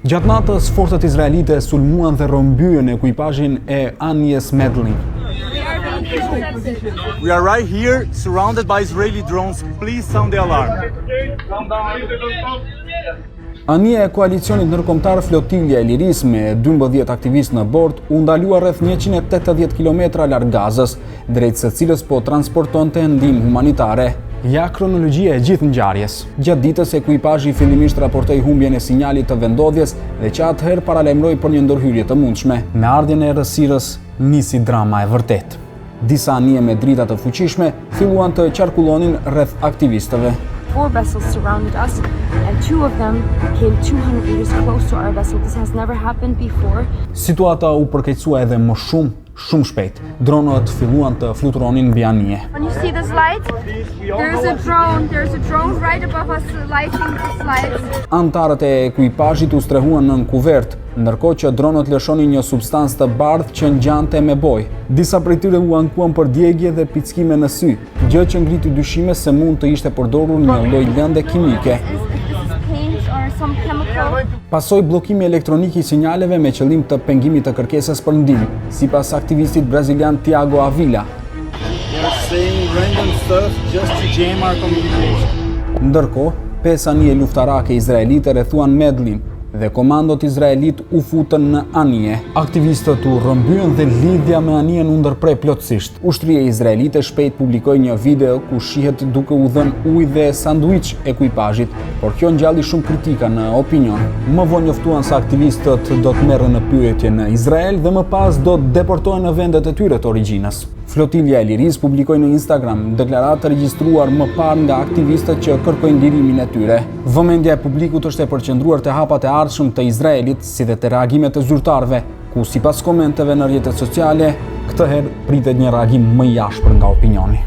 Gjatë natës, forcat izraelite sulmuan dhe rrëmbyen ekuipazhin e anijes Madleen. We are right here surrounded by Israeli drones. Please sound the alarm. Anija e koalicionit ndërkombëtar Flotilja e Lirisë me 12 aktivistë në bord u ndalua rreth 180 kilometra larg Gazës, drejt së cilës po transportonte ndihmë humanitare. Ja kronologjia e gjithë ngjarjes. Gjatë ditës ekuipazhi fillimisht raportoi humbjen e sinjalit të vendodhjes dhe që atëherë paralajmëroi për një ndërhyrje të mundshme. Me ardhjen e errësirës nisi drama e vërtetë. Disa anije me drita të fuqishme filluan të qarkullonin rreth aktivistëve. Four vessels surrounded us and two of them came 200 meters close to our vessel. This has never happened before. Situata u përkeqësua edhe më shumë, shumë shpejt. Dronët filluan të fluturonin mbi anije. When you see this light, there's a drone. There's a drone right above us lighting this light. Anëtarët e ekuipazhit u strehuan nën kuvert, ndërkohë që dronët lëshonin një substancë të bardhë që ngjante me bojë. Disa prej tyre u ankuan për djegje dhe pickime në sy, gjë që ngriti dyshime se mund të ishte përdorur një lloj lënde kimike. Is if this is paint or some chemical. Pasoi bllokimi elektronik i sinjaleve me qëllim të pengimit të kërkesës për ndihmë, sipas aktivistit brazilian Tiago Avila. They are saying random stuff just to jam our communication. Ndërkohë, pesë anije luftarake izraelite rrethuan Madleen dhe komandot izraelit u futën në anije. Aktivistët u rrëmbyen dhe lidhja me anijen u ndërpre plotësisht. Ushtria izraelite shpejt publikoi një video ku shihet duke u dhënë ujë dhe sanduiç ekuipazhit, por kjo ngjalli shumë kritika në opinion. Më vonë njoftuan se aktivistët do të merren në pyetje në Izrael dhe më pas do të deportohen në vendet e tyre të origjinës. Flotilja e Lirisë publikoi në Instagram deklaratë të regjistruar më parë nga aktivistët që kërkojnë lirimin e tyre. Vëmendja e publikut është e përqendruar te hapat e ardhshëm të Izraelit, si dhe te reagimet e zyrtarëve, ku sipas komenteve në rrjetet sociale, këtë herë pritet një reagim më i ashpër nga opinioni.